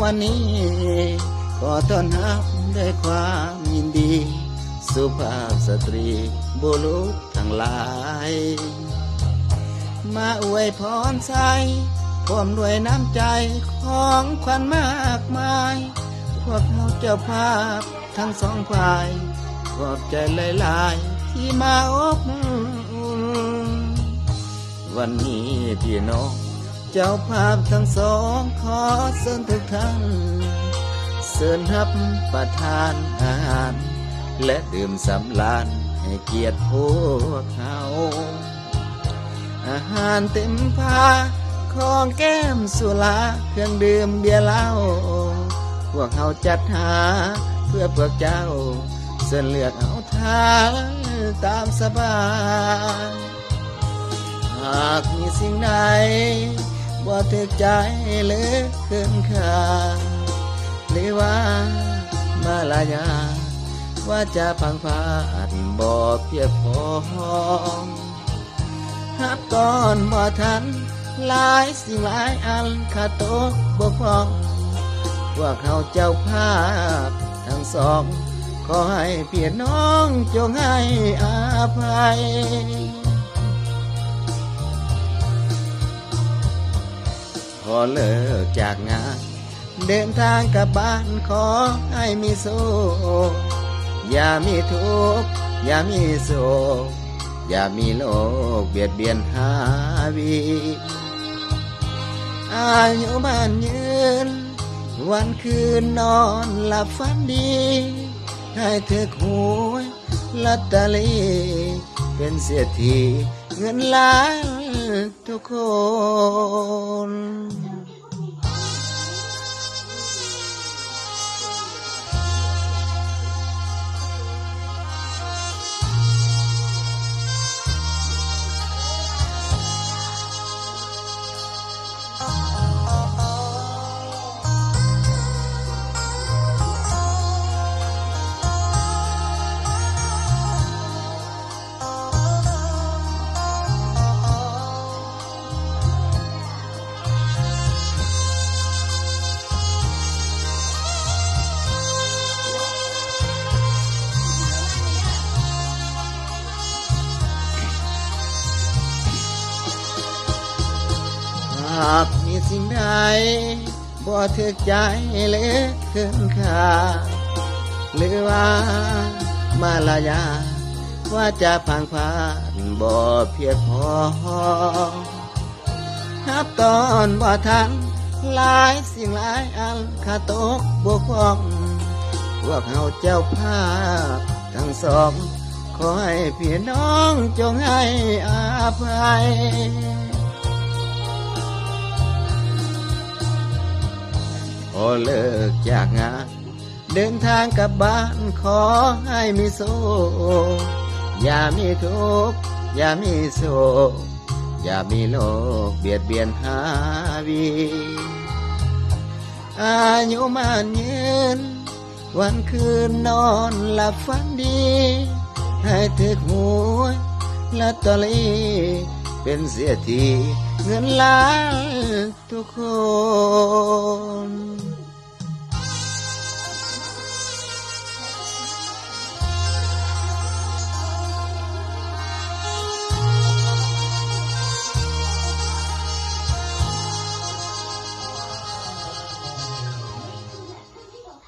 ວັນນີ້ຂໍຕ້ອນຮັບດ້ວຍຄວາມຍິນດີ ສຸພາບສະຕຣີບຸລຸດທັງຫຼາຍ ມາອວຍພອນໄຊ ພ້ອມດ້ວຍນ້ຳໃຈ ຂອງຂວັນມາກມາຍ ພວກເຮົາເຈົ້າພາບທັງສອງຝ່າຍ ຂອບໃຈຫຼາຍໆ ທີ່ມາອົບອຸ່ນ ວັນນີ້ພີ່ນ້ອງເຈົ້າພາບທັງສອງ ຂໍເຊີນທຸກທ່ານ ເຊີນຮັບປະທານອາຫານ ແລະ ດື່ມສຳລານໃຫ້ກຽດພວກເຮົາ. ອາຫານເຕັມພາ ຂອງແກ້ມສຸລາ ເຄື່ອງດື່ມເບຍເຫຼົ້າ ພວກເຮົາຈັດຫາເພື່ອພວກເຈົ້າ ເຊີນເລືອກເອົາ ທ່ານຕາມສະບາຍ ຫາກມີສິ່ງໃດບໍ່ຖືກໃຈ ຫຼື ເກີນຄ່າ ຫຼືວ່າມາລະຍາດ ວາຈາພັງພາດບໍ່ພຽງພໍ ຮັບຕ້ອນບໍ່ທັນ ຫຼາຍສິ່ງຫຼາຍອັນຂາດຕົກບົກຜ່ອງ ພວກເຮົາເຈົ້າພາບທັງສອງ ຂໍໃຫ້ພີ່ນ້ອງຈົ່ງໃຫ້ອະໄພ ພໍເລີກຈາກງານ ເດີນທາງກັບບ້ານ ຂໍໃຫ້ມີໂຊກ ຢ່າມີທຸກ ຢ່າມີໂສກ ຢ່າມີໂລກບຽດບຽນຫາວີ ອາຍຸໝັ້ນຍືນ ວັນຄືນນອນຫຼັບຝັນດີ ໃຫ້ຖືກຫວຍ ລອດເຕີຣີ ເປັນເສດຖີເງິນລ້ານທຸກຄົນ. ຫາກມີສິ່ງໃດ ບໍ່ຖືກໃຈ ຫຼື ເກີນຄ່າ ຫຼືວ່າມາລະຍາດ ວາຈາພັງພາດບໍ່ພຽງພໍ ຮັບຕ້ອນບໍ່ທັນ ຫຼາຍສິ່ງຫຼາຍອັນຂາດຕົກບົກຜ່ອງ ພວກເຮົາເຈົ້າພາບທັງສອງ ຂໍໃຫ້ພີ່ນ້ອງຈົ່ງໃຫ້ອະໄພ ພໍເລີກຈາກງານ ເດີນທາງກັບບ້ານ ຂໍໃຫ້ມີໂຊກ ຢ່າມີທຸກ ຢ່າມີໂສກ ຢ່າມີໂລກບຽດບຽນຫາວີ ອາຍຸໝັ້ນຍືນ ວັນຄືນນອນຫຼັບຝັນດີ ໃຫ້ຖືກຫວຍລອດເຕີຣີ ເປັນເສດຖີເງິນລ້ານທຸກຄົນ.